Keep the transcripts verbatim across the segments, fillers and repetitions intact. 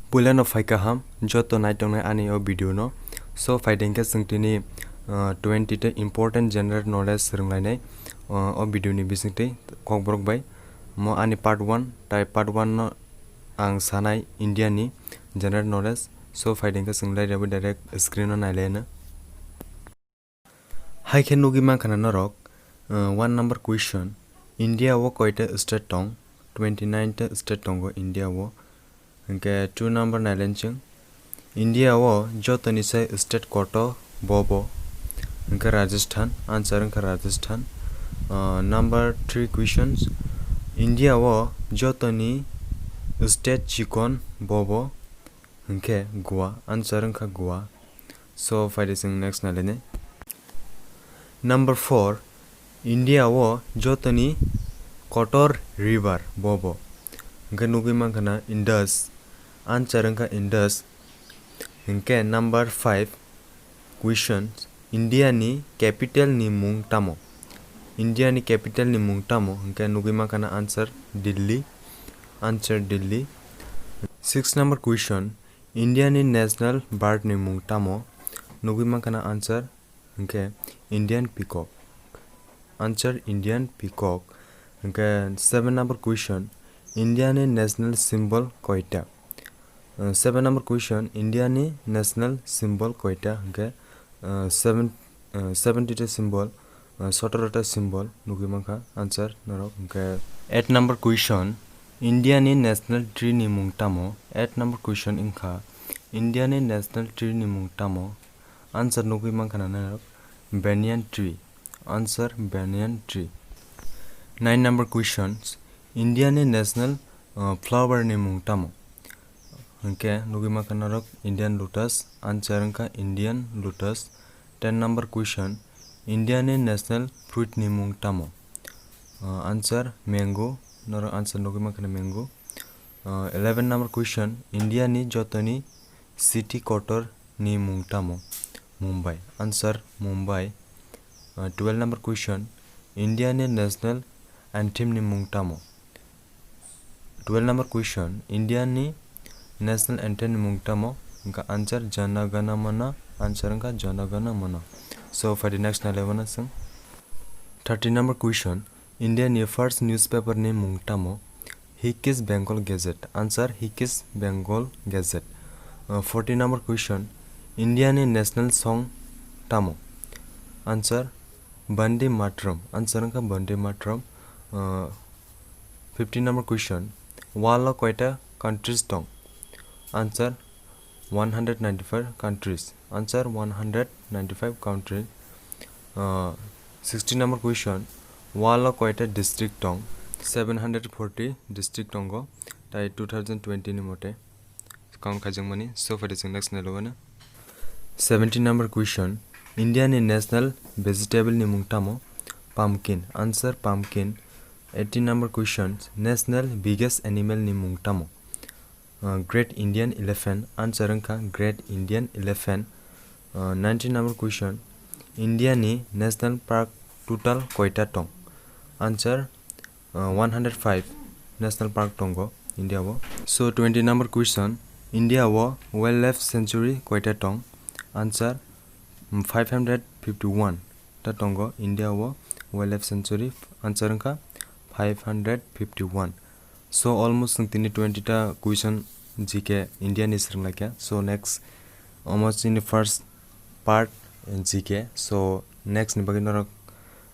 Puilano phai kaham joto naitongnai ani o video no. So, phaidi hwnkhe chwng tini, uh, twenty ta important general knowledge swrwnglainai, uh, o video ni bisingtwi kokborok bai. Mo ani part one, tai part one no ang sanai India ni general knowledge. So, phaidi hwnkhe chwng lairebo direct screen o nailaino. Hai khe nugwi mankha na norok, uh, one number question, India o koita state tong? Twenty nine ta state tongo India o. Hwnkhe two number nailen chwng. India o jotoni sai state kotor bo bo? Hwnkhe Rajasthan, answer wngkha Rajasthan. Uh, number three questions, India o jotoni state chikon bo bo? Hwnkhe Goa, answer wngkha Goa. So, phaidi chwng next nailainai. Number four, India o jotoni kotor river bo bo? Hwnkhe nugwi mankha na Indus, answer wngkha Indus. Hwnkhe number five question, India ni capital ni mung tamo? India ni capital ni mung tamo? Hwnkhe nugwi mankha na answer Delhi, answer Delhi. Six number question, India ni national bird ni mung tamo? Nugwi mankha na answer hwnkhe Indian peacock. Answer Indian peacock. Hwnkhe seven number question, India ni national symbol koita? Uh, seven number question, India ni national symbol koita? Hwnkhe, uh, seven, uh, seventy ta symbol, uh, sotoro ta symbol nugwi mankha answer norok. Hwnkhe eight number question, India ni national tree ni mung tamo? Eight number question wngkha, India ni national tree ni mung tamo? Answer nugwi mankha na norok, banyan tree. Answer banyan tree. Nine number questions, India ni national, uh, flower ni mung tamo? Hwnkhe nugwi mankha norok Indian lotus, answer wngkha Indian lotus. Ten number question, India ni national fruit ni mung tamo? Uh, answer mango, norok answer nugwi mankha na mango. Uh, eleven number question, India ni jotoni city kotor ni mung tamo? Mumbai, answer Mumbai. Uh, twelve number question, India ni national anthem ni mung tamo? Twelve number question, India ni national anthem ni mung tamo? Hwnkha answer Jana Gana Mana, answer wngkha Jana Gana Mana. So, phaidi next nailaimano chwng. Thirteen number question, India ni first newspaper ni mung tamo? Hikis Bengal Gazette. Answer, Hikis Bengal Gazette. Uh, fourteen number question, India ni national song tamo? Answer, Vande Mataram. Answer wngkha Vande Mataram. Uh, fifteen number question, world o koita countries tong? Answer, one hundred ninety-five countries. Answer, one hundred ninety-five country. Uh, sixteen number question, world o koita district tong? Seven hundred forty district tongo, tai two thousand twenty ni mote count khaijakmani. So, phaidi chwng next nailaimano. Seventeen number question, India ni national vegetable ni mung tamo? Pumpkin. Answer, pumpkin. Eighteen number question, national biggest animal ni mung tamo? Uh, Great Indian Elephant. Answer wngkha Great Indian Elephant. Uh, nineteen number question, India ni national park total koita tong? Answer, uh, one hundred five national park tongo India o. So, twenty number question, India o wildlife sanctuary koita tong? Answer, mm, five hundred fifty-one ta tongo India o wildlife sanctuary. Answer wngkha five hundred fifty-one. So, almost chwng tini twenty ta question G K India ni swrwnglaikha. So, next, omo chini first part G K. So, next ni bagwi norok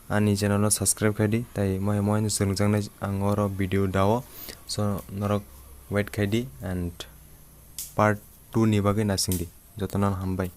ani channel no subscribe khaidi, tai moya moya ni swrwngjaknai ang oro video dao. So, norok wait khaidi and part two ni bagwi naisingdi. Jotono hambai.